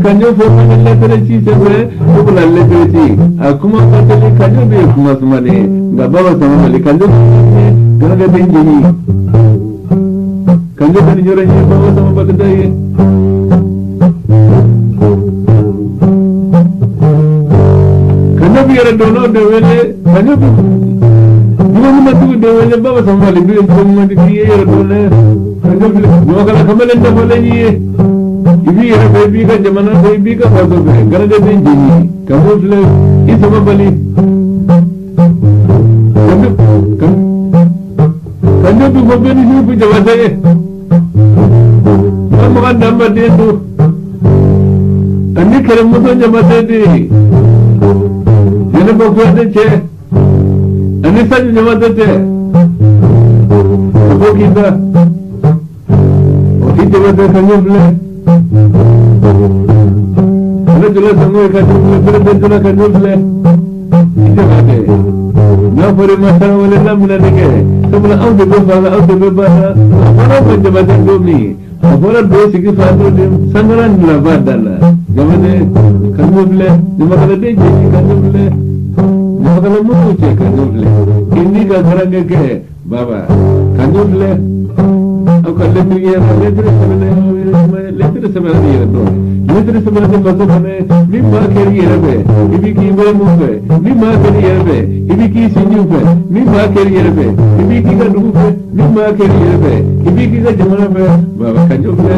Kanjo fo mana lɛtɛrɛ ci sɛbɛn o bila lɛtɛrɛ ci a kuma ka teli kanjo bɛ yen kuma sumalen nka baba samabali kanjo garaga den jeni kanjo bɛ nin yɔrɔ in ye baba samabali da ye. Kanjo bɛ yɛrɛ dɔnnaw de wele kanjo bɛ jugumantigiw de wele baba samabali bɛ jugumanti ye yɛrɛ dɔn dɛ kanjo bɛ ɲamakala kamalen dafalen ye. I b'i yɛrɛ fɛ i b'i ka jamana fɛ i b'i ka faso fɛ garijɛ den jeni ka bɔ filɛ i samabali kanjo bi fɔ bɛɛ ni sugu jabatɛ ye maa maga danba den don ani kɛlɛmuso jabatɛ de ye jɛnɛba kuyate cɛ ani saju jabatɛ tɛ ka bɔ k'i da o i jabatɛ kanjo filɛ. Ale jula sango ka jumle bere be jula ka jumle ite na fori ma sara wala la mun ne ke sabula aw de be fa aw de be ba fara ko jabate domi afora do sigi fa do de sangara ni la ba dala jabate ka jumle jama de je ka jumle jama kala mu ce ka jumle inni ka garange ke baba ka jumle aw ka letri ya letri sabale letri sabale yɛrɛ dɔn letri sabale tɛ faso fana ni maa kɛr'i yɛrɛ fɛ i b'i k'i balimaw fɛ ni maa kɛr'i yɛrɛ fɛ i b'i k'i sinjiw fɛ ni maa kɛr'i yɛrɛ fɛ i b'i k'i ka dugu fɛ ni maa kɛr'i yɛrɛ fɛ i b'i k'i ka jamana fɛ baba kanjo filɛ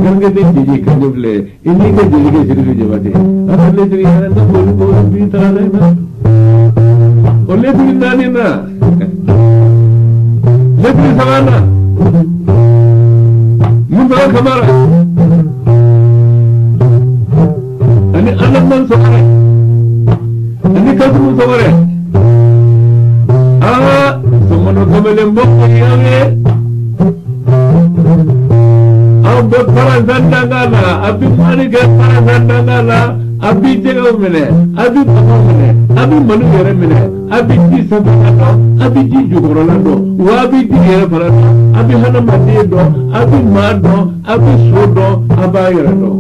garijɛ den jeli kanjo filɛ i n'i ka jeli kɛ Sirifu Jabate a ka letri yɛrɛ n ka foli ko bi taara na o letri naani na letri sabanan Musa Kamara ani Alaman Saware ani Kasimu Saware aa somɔnɔ kamalen bɔ yawe aw bɛ paransan danga la a bɛ mɔni kɛ paransan danga la a b'i jɛgɛw minɛ a bɛ baganw minɛ a bɛ malo yɛrɛ minɛ a bɛ ji sanfɛla dɔn a bɛ ji jukɔrɔla dɔn wa a bɛ ji yɛrɛ fana dɔn a bɛ hadamaden dɔn a bɛ maa dɔn a bɛ so dɔn a b'a yɛrɛ dɔn.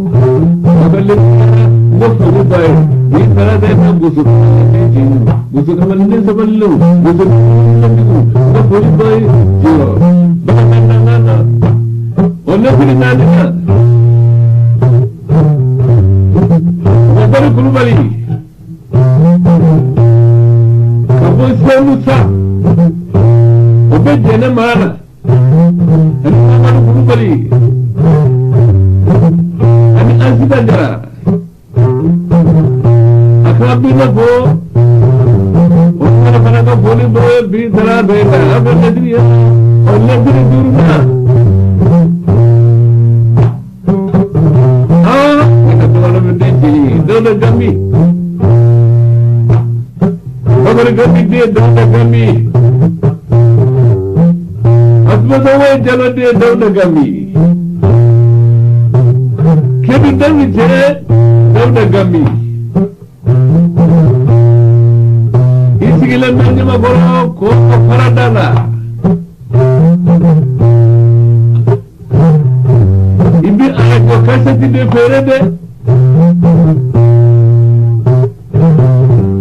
A bɛ le n ko foli b'a ye bi taara da i ka goso goso kamalenden sabalilenw goso kamalentigiw n ka foli b'a ye jɔ bagan na na o lɛtiri naani na. Bakari Kulubali ka bɔ Senu sa o bɛ Jɛnɛ mara la ani Mamadu Kulubali ani Asita Jara a ka bi n'a fɔ yɛrɛ ka foli b'aw ye bi tarata in na an bɛ lɛtiri ye o lɛtiri duurunan aa ne ka dɔgɔnin bɛ den jeli ye Dawuda Gambi Bakari Gambi den Dawuda Gambi Asumata Waye Jalo den Dawuda Gambi Kedu Dangi cɛ Dawuda Gambi i sigilen bɛ Ɲamakɔrɔ ko farada la i bɛ arajo kasɛti de feere dɛ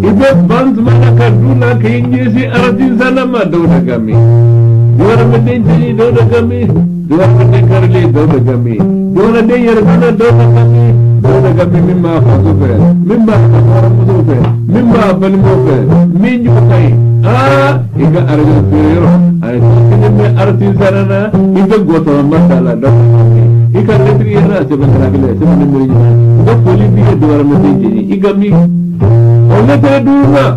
i bɛ ban tuma na ka du la k'i ɲɛsin aratinsanna ma Dawuda Gambi Jawara bɛ den cɛɲi Dawuda Gambi Jawara bɛ den karilen Dawuda Gambi Jawara den yɛrɛdɔnna Dawuda Gambi Dawuda Gambi min b'a faso fɛ min b'a hɔrɔnmuso fɛ min b'a balimaw fɛ min ɲɔgɔn ka ɲi aa i ka arajo feere yɔrɔ a ye kelen bɛ aratinsanna na i bɛ gɔtɔrɔma ta la Dawuda Gambi i ka lɛtiri yɛrɛ a sɛbɛn kɛra kelen sɛbɛn ni miiri ɲuman i ka foli b'i ye Jawara bɛ den cɛɲi i Gambi o lɛtiri duurunan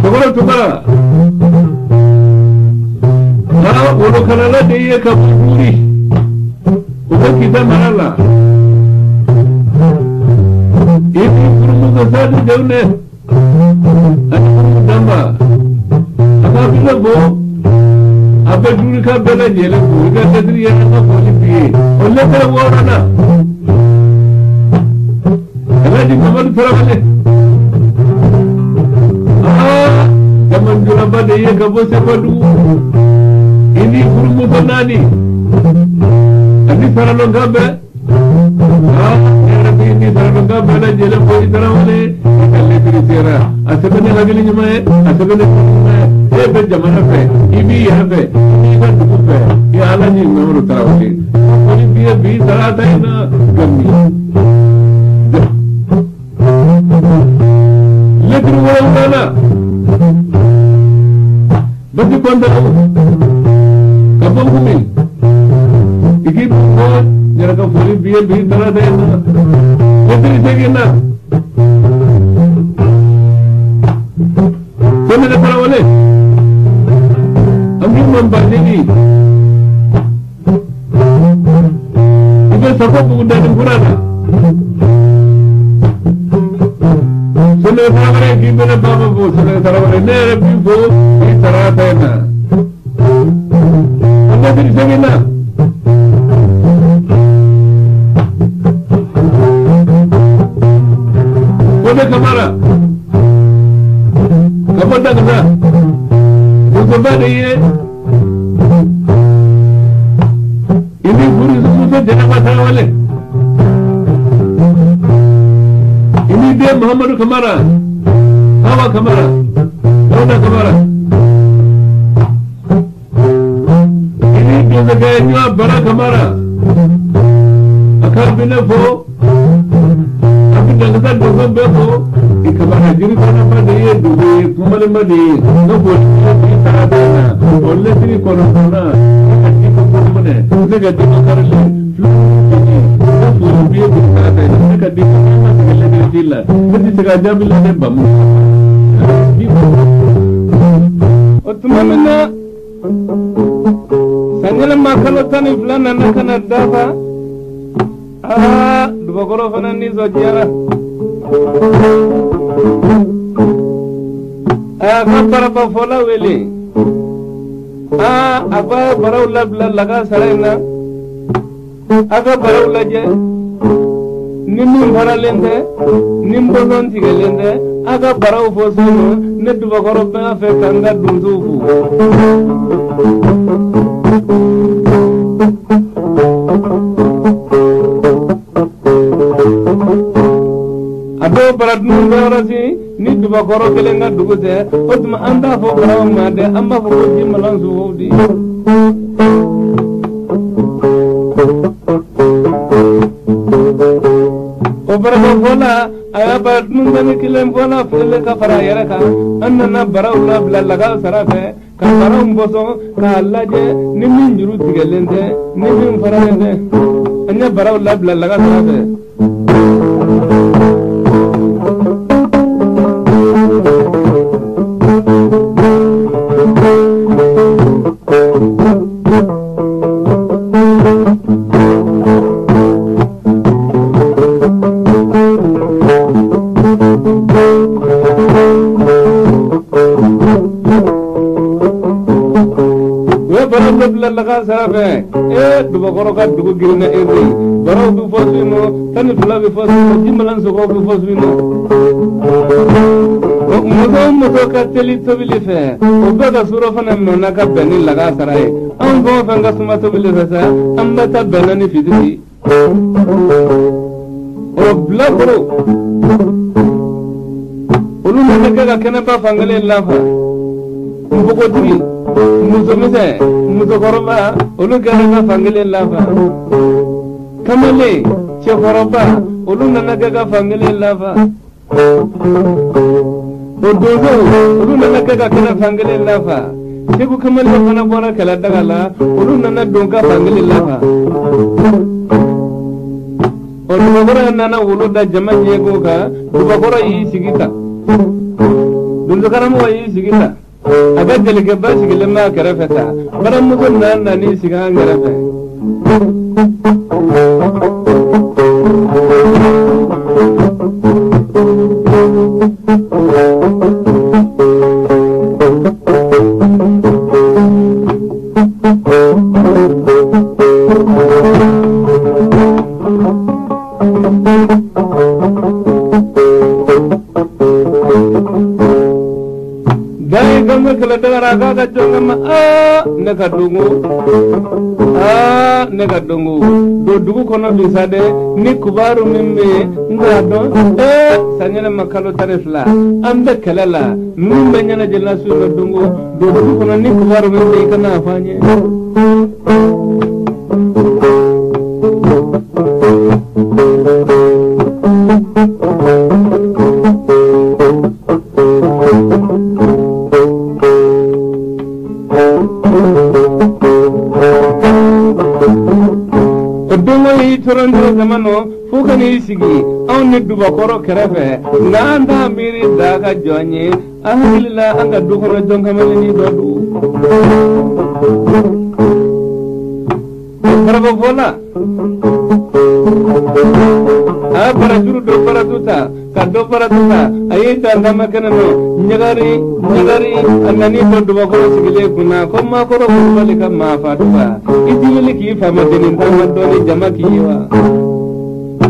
Tɔgɔrɔ Tunkara aa wolokalala de ye ka bɔ Duri o bɛ Kita mara la i b'i furumuso Sadu Jawunɛ ani furu Danba a b'a bɛɛ fo a bɛ Durika bɛɛ lajɛlen fo i ka lɛtiri yɛrɛ ka foli b'i ye o lɛtiri wɔɔrɔnan Alhaji Mamadu Tarawele aa jamanjolaba de ye ka bɔ Sefadugu i ni furumuso naani ani saralonka bɛɛ aa ne yɛrɛ b'i ni saralonka bɛɛ lajɛlen fo i Tarawele i ka lɛtiri sera a sɛbɛn ni hakili ɲuman ye a sɛbɛn ni ɲuman ye e bɛ jamana fɛ i b'i yɛrɛ fɛ i b'i ka dugu fɛ i Ala ni Mamadu Tarawele foli b'i ye bi tarata in na Gambi lɛtiri wolonwulanan Basi Kɔntaraw ka bɔ Nkumi i k'i bɔ yɛrɛ ka foli b'i ye bi tarata in na lɛtiri seeginnan Sɛmɛnɛ Tarawele an b'i ma Banjeli i bɛ Safo Bugudani kura la Sɛmɛnɛ Tarawele k'i bɛ ne baba fo Sɛmɛnɛ Tarawele ne yɛrɛ b'i fo i tarata in na an lɛtiri seeginnan Kone Kamara ka bɔ Dagasa musoba de ye i ni furumuso Jɛnɛba Tarawele i ni den Muhamadu Kamara Hawa Kamara Dawuda Kamara i ni donsokɛ ɲɔ Bara Kamara a ka bi ne fo a bɛ Dagasa donso bɛɛ fo i Kamara jiri kɔnɔma de ye dugu ye kumalenba de ye n ka foli bi tarata in na o lɛtiri kɔnɔntɔnnan ne ka diko minɛ ne ka diko karilen fili n ka foli b'i ye bi tarata in na ne ka diko ne ma tigɛ lɛtiri ci la ne tɛ se ka jaabi la ne bamu. O tuma min na sanyɛlɛma kalo 12 nana ka na dafa aa Dubakɔrɔ fana nisɔndiyara a y'a ka barabafɔla wele aa a b'a baraw labila lagansara in na a ka baraw lajɛ ni min faralen tɛ ni bɔsɔn tigɛlen tɛ a ka baraw fɔ so ma ne Dubakɔrɔ b'a fɛ ka n ka donsow fo. A dɔw bara dunun bɛ yɔrɔ si ni Dubakɔrɔ kelen ka dugu tɛ o tuma an t'a fɔ baraw ma dɛ an b'a fɔ ko ji malan sogow de. O barabafɔla a y'a bara dunun bɛ ni kelen fɔla fili ka fara a yɛrɛ kan an nana baraw labila lagansara fɛ ka baraw bɔsɔn k'a lajɛ ni min juru tigɛlen tɛ ni min faralen tɛ an ye baraw labila lagansara fɛ. U ye baro dɔ bila lagansara fɛ ee dubakɔrɔ ka dugu girinna e koyi baraw bɛ fɔ su in nɔ 12 bɛ fɔ su in nɔ jimalansogow bɛ fɔ su in nɔ muso o muso ka teli tobili fɛ o bɛɛ ka surɔfana nɔna ka bɛn ni lagansara ye anw fɛn o fɛn ka suma tobili fɛ sa an bɛ taa bɛnna ni fitiri o bilakoro olu nana kɛ ka kɛnɛba fankelen lafa npogotigi musomisɛn musokɔrɔba olu kɛra ka fankelen lafa kamalen cɛkɔrɔba olu nana kɛ ka fankelen lafa o donsow olu nana kɛ ka kɛnɛ fankelen lafa segu kamalen fana bɔra kɛlɛdaga la olu nana don ka fankelen lafa o dubakɔrɔ nana wolo da jama ɲɛko kan dubakɔrɔ y'i sigi ta donsokaramɔgɔ y'i sigi ta a ka jelikɛba sigilen b'a kɛrɛfɛ ta baramuso nan'i sigi an kɛrɛfɛ. Ne ka dongo aa ne ka dongo don dugu kɔnɔ bi sa dɛ ni kubaru min bɛ yen n t'a dɔn ee san ɲɛnama kalo 12 an bɛ kɛlɛ la min bɛ ɲɛnajɛ la su in dongo don dugu kɔnɔ ni kubaru min bɛ yen i ka n'a fɔ an ye. Fo ka n'i sigi anw ni dubakɔrɔ kɛrɛfɛ nka an t'a miiri da ka jɔn ye an hakili la an ka du kɔnɔ jɔn kamalennin dɔ don. Farabɔfɔla a ye barajuru dɔ faratu ta ka dɔ faratu ta a y'i dan taama kɛnɛ nɔ ɲagari ɲagari a nan'i bɔ dubakɔrɔ sigilen kunna ko maakɔrɔ kulubali ka maa fa duba i ti wuli k'i faamadennin taama dɔɔni jama k'i ye wa.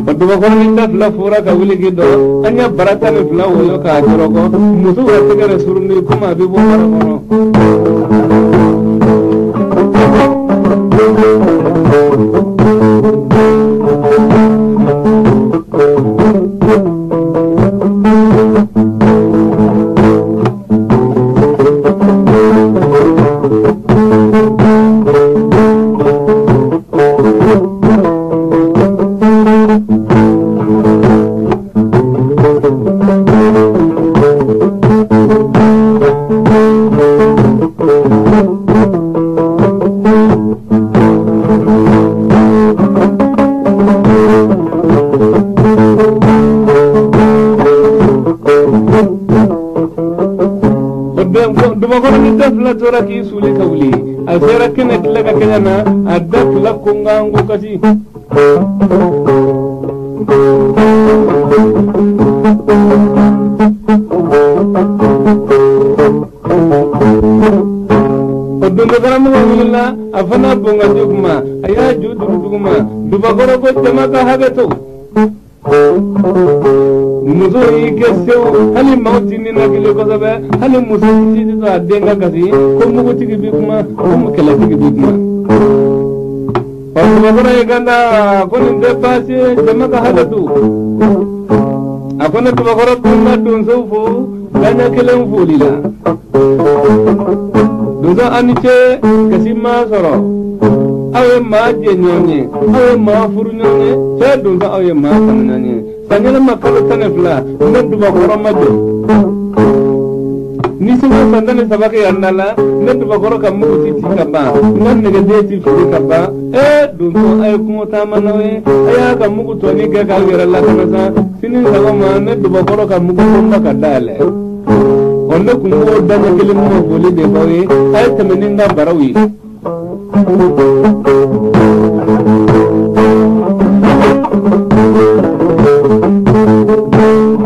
O dubakɔrɔ ni da fila fora ka wuli k'i dɔn an ye bara 12 wɔyɔ k'a jɔrɔkɔ musow ka tɛgɛrɛ surunni komi a bɛ bɔ bara kɔnɔ. Tora k'i suli ka wuli a sera kɛnɛ tila ka kɛnɛ na a da fila konganko kasi. O donsokaramɔgɔ wulila a fana bongaji kuma a y'a ju dugu duguma dubakɔrɔ ko jama ka hakɛ to. Muso y'i kɛ sewu hali maaw ti ninakili kosɛbɛ hali muso ti sɔn a den ka kasi ko mugutigi bi kuma ko kɛlɛtigi bi kuma. Ɔ dubakɔrɔ y'i kanta ko nin tɛ baasi ye jama ka hakɛ to. A ko ne dubakɔrɔ tun ka donsow fo daɲɛ kelen foli la. Donso aw ni ce kasi maa sɔrɔ. Aw ye maa jɛ ɲɔgɔn ye aw ye maa furu ɲɔgɔn ye cɛ donso aw ye maa kanu ɲɔgɔn ye. San ɲɛnama kalo 12 ne dubakɔrɔ ma jɔ ni segu san 13 kɛ yan la ne dubakɔrɔ ka mugu ti ci ka ban n ka nɛgɛden ti fili ka ban ee donso a ye kungo taama n'aw ye a y'a ka mugu tɔni kɛ k'aw yɛrɛ lakana sa sini sɔgɔma ne dubakɔrɔ ka mugu bonba ka dayɛlɛ ɔ ne kun b'o daɲɛ kelen min foli de b'aw ye a ye tɛmɛ ni n ka baraw ye. O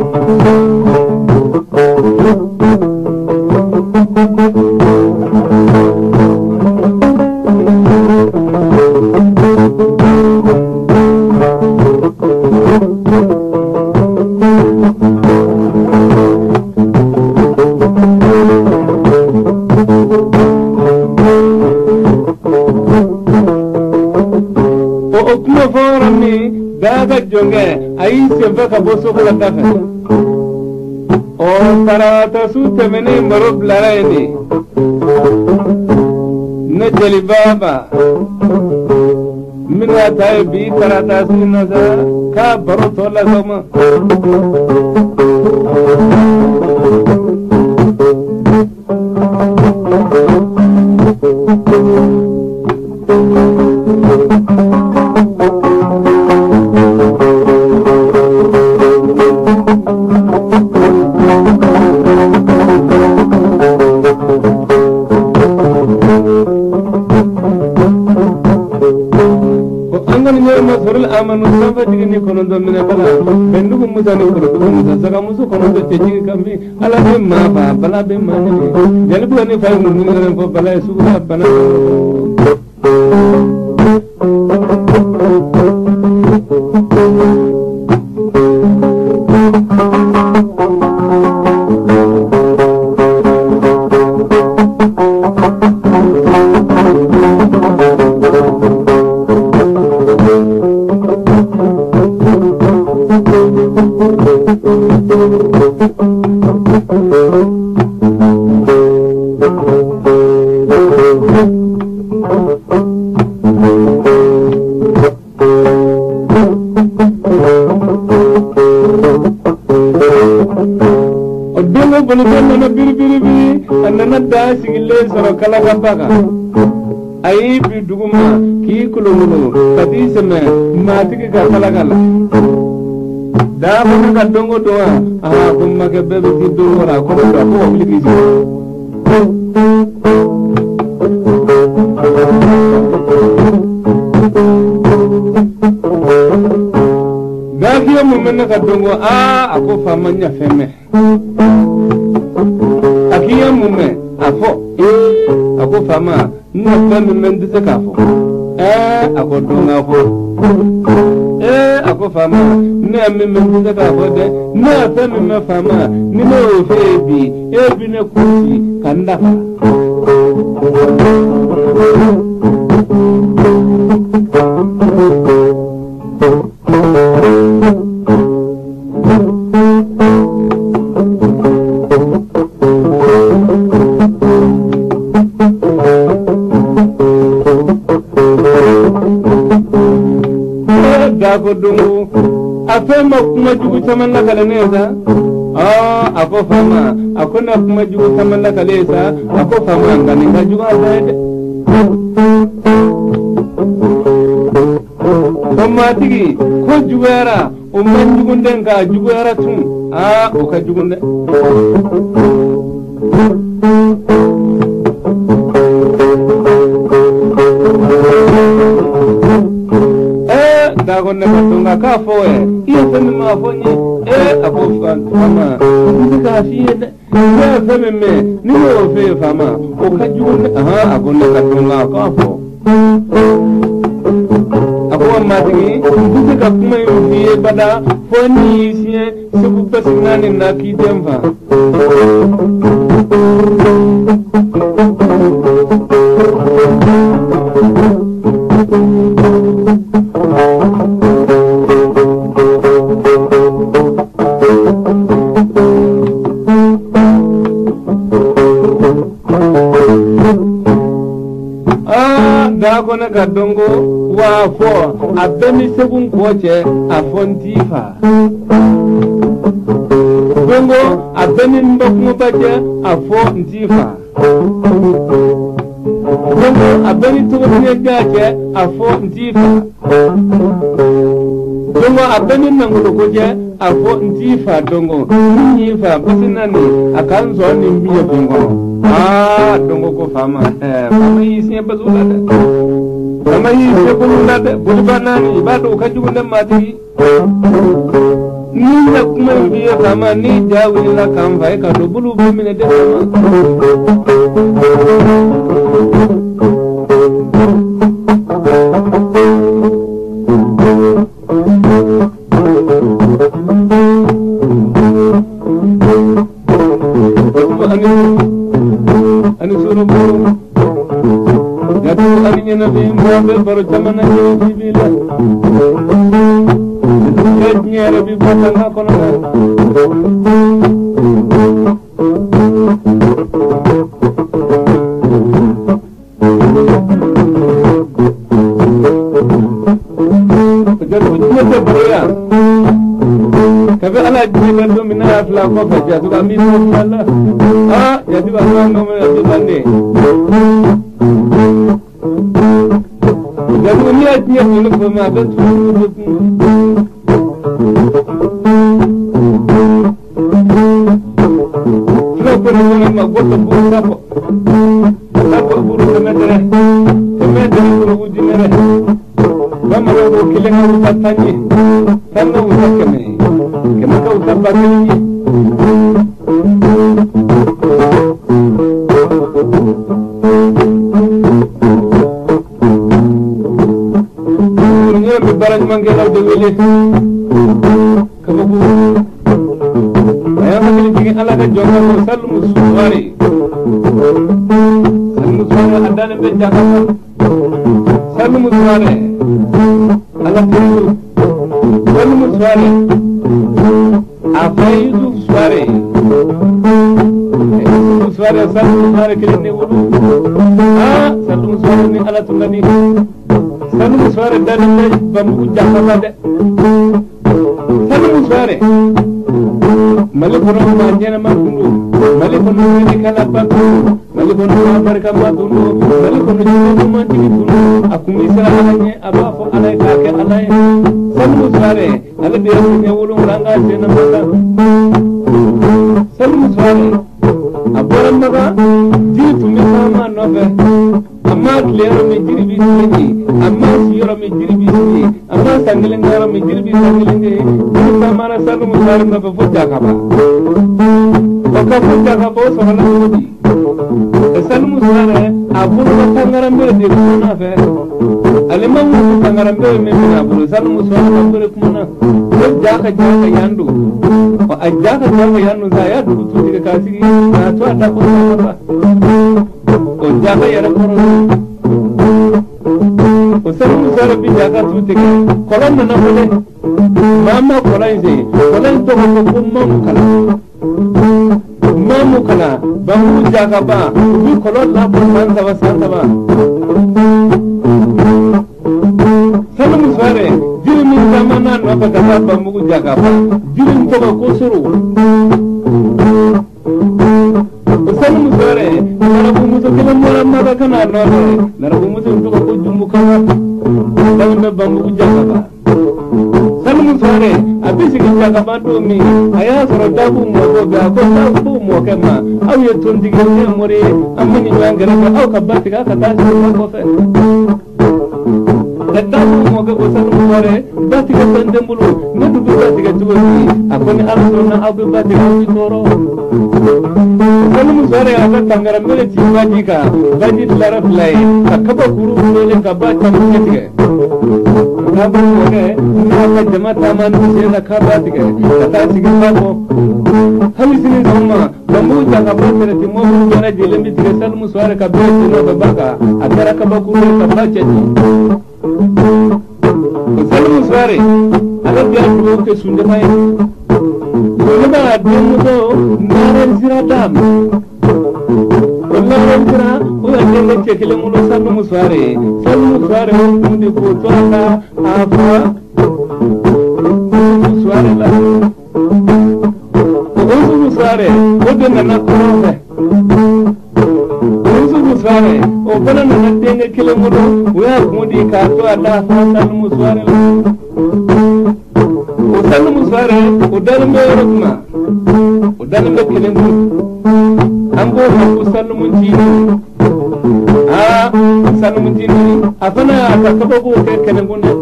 kuma fɔ yɔrɔ min daga jɔnkɛ a y'i senfɛ ka bɔ sokola da fɛ. Ɔ tarata su tɛmɛnen baro bilara yen de. Ne jeliba ba n bɛna taa ye bi tarata su in na sa k'a baro tɔ las'aw ma. Amanu sanfɛ jigin ni kɔnɔntɔn minɛ bala bɛndugu musa ni kɔnɔdugu musa sagamuso kɔnɔntɔn cɛjigi kan bi ala bɛ maa fa bala bɛ maa ɲini jelibuga ni fa ye mun ɲini fɔ bala ye suguya bana. Sigilen sɔrɔ kalakaba kan a y'i bi duguma k'i kolonkolon ka t'i sɛmɛ maatigi ka kalaka la daa fana ka donko don wa aa ko makɛ bɛɛ bɛ t'i donko la a kɔnɔ don a ko ka wuli k'i sigi. Gafiya mun bɛ ne ka donko aa a ko faama n ɲa fɛn mɛn a k'i ye mun mɛn. A fɔ a ko faama n na fɛn min bɛ n tɛ se k'a fɔ a ko don k'a fɔ a ko faama ne ye min bɛ n tɛ se k'a fɔ dɛ ne ye fɛn min mɛn faama ni ne y'o f'e ye bi e bi ne kun ci ka n dafa. Ko dongo a fɛn ma kuma jugu caman lakale ne ye sa a ko faama a ko ne kuma jugu caman lakale ye sa a ko faama nka nin ka jugu a bɛɛ ye dɛ. Ko maatigi ko juguyara o man jugu dɛ nka a juguyara tun o ka jugu dɛ. Ko ne ka tunga k'a fɔ i ye fɛn min ma fɔ n ye a ko faama n tɛ k'a f'i ye dɛ ne ye fɛn min mɛn ni ne y'o f'e ye faama o ka jugu dɛ a ko ne ka tunga k'a fɔ a ko maatigi n tɛ se ka kuma in f'i ye bada fo n'i y'i siɲɛ segu basi naani na k'i den fa. Ko ne ka donko wa fɔ a bɛɛ ni segu kɔ cɛ a fɔ n t'i fa donko a bɛɛ ni n bakunba cɛ a fɔ n t'i fa donko a bɛɛ ni togofiɲɛ ja cɛ a fɔ n t'i fa donko a bɛɛ ni nangoloko cɛ a fɔ n t'i fa donko ni y'i fa basi naani a ka n sɔn ni n biɲɛ bin kɔnɔ donko ko faama faama y'i siɲɛ basi la dɛ. Faama y'i siɲɛ bolo la dɛ boliba naani i b'a dɔn o ka jugu dɛ maatigi. Ni na kuma in b'i ye faama ni ja wulila k'an fa e ka don bolo b'i minɛ dɛ faama. Ani soro bolo jatu ani ɲɛnafin mɔgɔ bɛ baro caman na ɲɛnafin b'i la. Diɲɛ yɛrɛ bi bɔ tanga kɔnɔ na. Jatu diɲɛ tɛ baro yan. Kabi ala diɲɛ ka don min n'a y'a fila kɔfɛ jatu an b'i fɔ fila la. Aa jatu b'a fɔ an ka mɛn bande. Jatu n'i y'a diɲɛ ɲini fɔ ma a bɛ tunu kun. Fulaw ko ne ɲɔgɔn ma goto buru sapo sapo buru kɛmɛ dɛrɛ kɛmɛ dɛrɛ buru wujinɛrɛ bamananw ko kelen ka wusa tan ye tan ka wusa kɛmɛ ye kɛmɛ ka wusa ba kelen ye. Ɲɛna bɛ baara ɲumankɛlaw de wele kabako a y'a hakili jigin ala ka jɔn kan ko Salimu Suware Salimu Suware a dalen bɛ Jakaba Salimu Suware ala teriw Salimu Suware a fa ye Yusuf Suware Yusuf Suware Salimu Suware kelen de wolo aa Salimu Suware ni ala tun ka di Salimu Suware dalen bɛ Bamugu Jakaba dɛ Salimu Suware Mali kɔnɔ maa ɲɛnama tun don Mali kɔnɔ welekalaba tun don Mali kɔnɔ maa barikama tun don Mali kɔnɔ ɲumanjigi tun don a kun bɛ siran ala ɲɛ a b'a fɔ ala ye k'a kɛ ala ye Salimu Suware ale de ye siɲɛ wolonwula an k'a sen na Maka Salimu Suware a bɔra Maka jiri tun bɛ taama a nɔfɛ a ma tile yɔrɔ min jiri b'i sigi a ma si yɔrɔ min jiri b'i sigi a ma san kelen kɛ yɔrɔ min jiri b'i san kelen kɛ jiri taamana Salimu Suware nɔfɛ fo Jakaba o ka fo Jakaba o sɔrɔla cogo di Salimu Suware a bolo ka tangaranbere de kumana fɛ ale ma wusu tangaranbere min minɛ a bolo Salimu Suware ka bere kumana o ja ka ja ka yan don a ja ka ja ka yan don sa a y'a dugu tu tigɛ k'a sigi k'a to a da ko Jakaba o jaka yɛrɛ kɔrɔ o Salimu Suware bi jaka tu tigɛ kɔlɔn nana wele maa ma kɔlɔn in sen kɔlɔn in tɔgɔ ko ko mamu kala mamu kala Bamugu Jakaba u bi kɔlɔn labɔ san saba san saba Salimu Suware jiri min caman n'a nɔfɛ ka taa Bamugu Jakaba jiri in tɔgɔ ko soro Salimu Suware narabumuso kelen bɔra Maka ka n'a nɔfɛ narabumuso in tɔgɔ ko Jumbukawa dalen bɛ Bamugu Jakaba Salimu Suware a bɛ sigi Jakaba don min a y'a sɔrɔ Dabu mɔkɛ bɛ a ko Dabu mɔkɛ ma aw ye tontigi ne ye mori ye an bɛ nin ɲɔgɔn kɛrɛfɛ aw ka ba tigɛ aw ka taa sigi ba kɔfɛ ka Dabu mɔkɛ ko Salimu Suware ba tigɛ fɛn tɛ n bolo ne dun bɛ ba tigɛ cogo di a ko ni ala sɔnna aw bɛ ba tigɛ aw bɛ tɔɔrɔ Salimu Suware y'a ka tangaranbere ci baji kan baji tilara fila ye ka kabakuru wele ka ba caman tigɛ Dabu mɔkɛ n'a ka jama taama ni sen na k'a b'a tigɛ ka taa sigi ba kɔ hali sini sɔgɔma Bamugu Jakaba tɛrɛti mɔbili bɛɛ lajɛlen bɛ tigɛ Salimu Suware ka bɛɛ sen nɔfɛ ba kan a kɛra kabakuru ye ka ba cɛ ci Salimu Suware ale bɛ dugawu kɛ Sundema ye Sundema y'a denmuso Nare Nsira d'a ma o Nare Nsira o y'a denkɛ cɛ kelen wolo Salimu Suware Salimu Suware o kun de k'o to a ka a fa Salimu Suware la o Yusufu Suware o de nana kɔrɔn fɛ Yusufu Suware o fana nana denkɛ kelen wolo o y'a kun di k'a to a da fa Salimu Suware la o Salimu Suware o dalen bɛ yɔrɔ jumɛn o dalen bɛ kelen kun an b'o ma ko Salimu Ncinin aa Salimu Ncinin a fana y'a ka kabako kɛ kɛlɛkun dɛ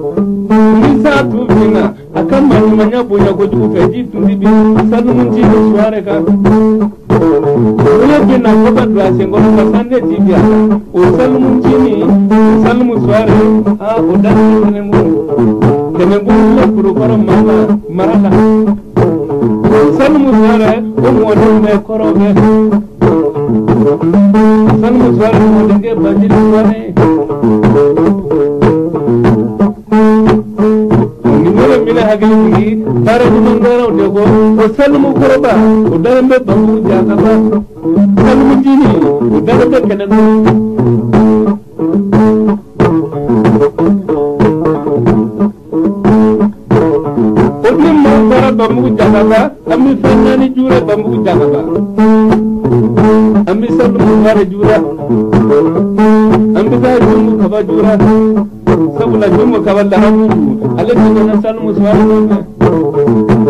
ni san tu binna a ka maa bonya kojugu fɛ ji tun ti bin Salumu Ncinin Suware kan olu bɛ na fo ka don a senkɔrɔ ka sande ti bi a kan o Salumu Ncinin Salumu Suware aa o da Tɛnɛnbugu Tɛnɛnbugu filɛ Kulukɔrɔ mara la Salumu Suware o mɔdenw bɛ kɔrɔ bɛ Salumu Suware mɔdenkɛ Bajili Suware nin hakili sigi baara ɲuman wɛrɛw de kɔ o Salumu kɔrɔba o dalen bɛ Bamugu Jakaba Salumu Ncinin o dalen bɛ Kɛnɛdugu o ni maa bɔra Bamugu Jakaba an bɛ fɛn naani juura Bamugu Jakaba an bɛ Salumu Suware juura an bɛ taa Junmu Kaba juura sabula Junmu Kaba lahamu ale tun Salumu Suware nɔfɛ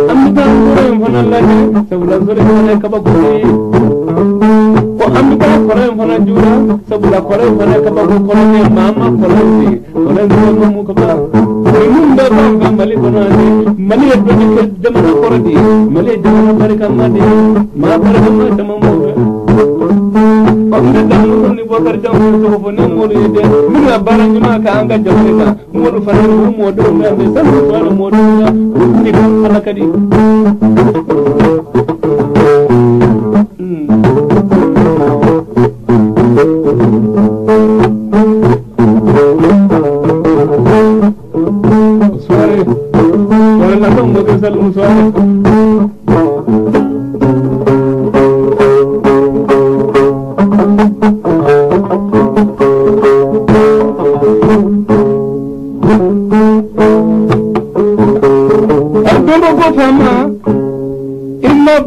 an bɛ taa Nsoro in fana lajɛ sabula Nsoro in fana ye kabako ye ko an bɛ taa kɔrɔ in fana juura sabula kɔrɔ in fana ye kabako kɔrɔ ye maa ma kɔrɔ in sen kɔrɔ in fana ma mun kaba ninnu bɛɛ b'an fɛ Mali kɔnɔ yan Mali ye dɔnni kɛ jamana kɔrɔ de ye Mali ye jamana barikama de ye maa barikama caman b'o fɛ ɔ n bɛ Damuso ni Bɔkarijan tɔgɔ fɔ ne m'olu ye dɛ minnu ka baara ɲuman kɛ an ka jamana kan n m'olu fana ye u mɔdenw bɛ yan mɛ Salumu Suware mɔdenw na olu de ka ala ka di. Suware Suware la kan mɔkɛ Salumu Suware.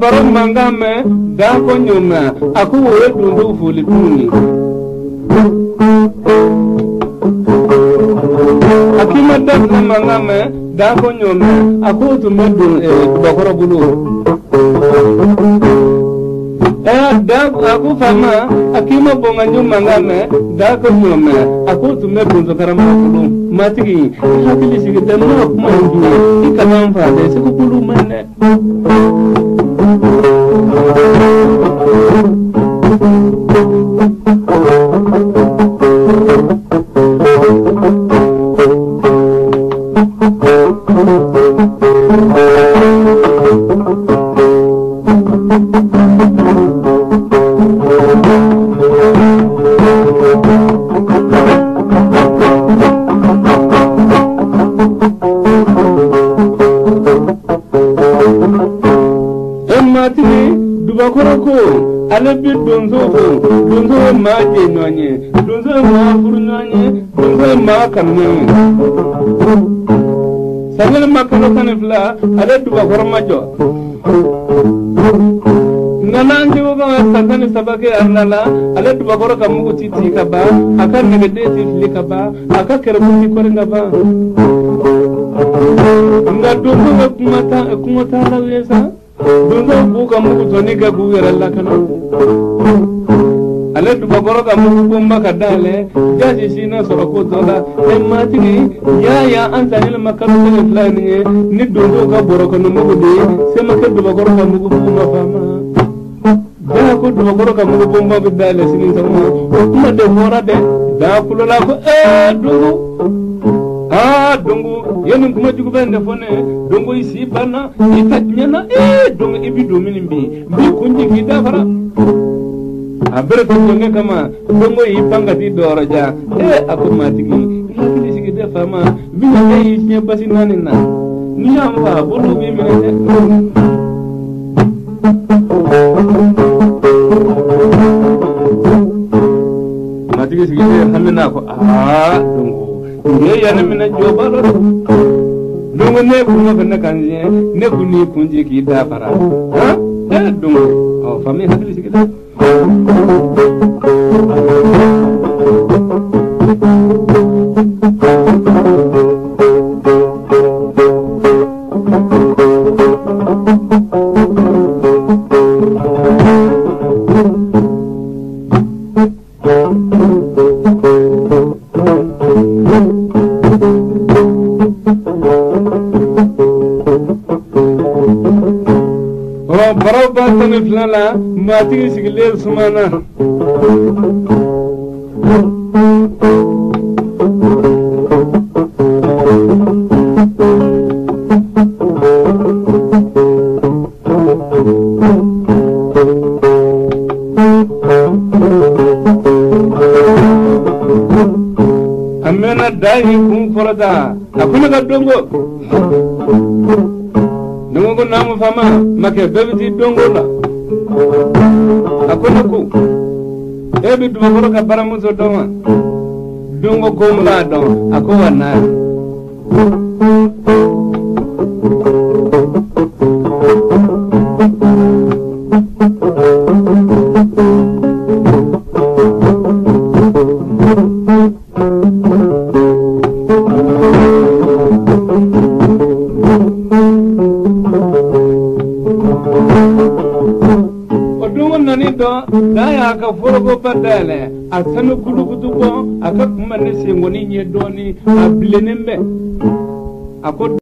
Baro mankan mɛn da ko ɲɔmɛ a ko o ye donsow foli tun ye a k'i ma daminɛ mankan mɛn da ko ɲɔmɛ a k'o tun bɛ don dubakɔrɔ bolo ɛɛ da a ko faama a k'i ma bɔnkanjo mankan mɛn da ko ɲɔmɛ a k'o tun bɛ donso karamɔgɔ bolo matigi i hakili sigi tɛ n bɛna kuma in dun i kana n fa dɛ segu kulu man ɲi dɛ. Dubakɔrɔ ko ale bi donso fo donso ye maa jɛ ɲɔgɔn ye donso ye maa furu ɲɔgɔn ye donso ye maa kanu ɲɔgɔn ye sanni ma kalo 12 ale dubakɔrɔ ma jɔ nka n'an seko kan ka san 13 kɛ arila la ale dubakɔrɔ ka mugu ti ci ka ban a ka nɛgɛden ti fili ka ban a ka kɛrɛfu ti kɔri ka ban nka donso bɛ kungo taalaw ye sa. Donsow b'u ka mugu tɔni kɛ k'u yɛrɛ lakana ale dubakɔrɔ ka mugu bonba ka dayɛlɛ jasi si na sɔrɔ ko tɔ la ɛ matigi y'a ya an sanni ma kalo 12 nin ye ni donsow ka bɔrɔ kɔnɔ mugu de ye se ma kɛ dubakɔrɔ ka mugu bonba faama jaa ko dubakɔrɔ ka mugu bonba bɛ dayɛlɛ sini sɔgɔma o kuma de fɔra dɛ daa kulo la ko ɛɛ donso aa dongo ye nin kuma jugu bɛ nin de fɔ ne dongo i si banna i ta tiɲɛna ee dongo i bi don min bi n b'i kun jigin k'i dafara a bere to jɔnkɛ kama dongo y'i pan ka t'i dɔyɔrɔ ja ee a ko matigi i hakili sigi tɛ faama bi na e y'i siɲɛ basi naani na n'i y'an fa bolo b'i minɛ dɛ. Matigi sigi tɛ hami n'a ko aa dongo ne yanni minɛ jɔba lɔ dɛ dongo ne kun ma fɛ ne ka n siɲɛ ne kun n'i kun jigin k'i dafara han ee dongo ɔ faama i hakili sigi dɛ. Baraw ba 12 la maatigi sigilen sumana. A mɛnna da y'i kun kɔrɔta a ko ne ka donko. Donko ko naamu faama makɛ bɛɛ bɛ t'i donko la. A ko ne ko e bɛ Dubakɔrɔ ka baramuso dɔn wa? Donko ko n b'a dɔn. A ko wa n'a ye. O donko nani dɔn da y'a ka forokoba dayɛlɛ a sanu kulukutu bɔ a ka kunba ni senkɔni ye dɔɔnin a bilennen bɛ a ko.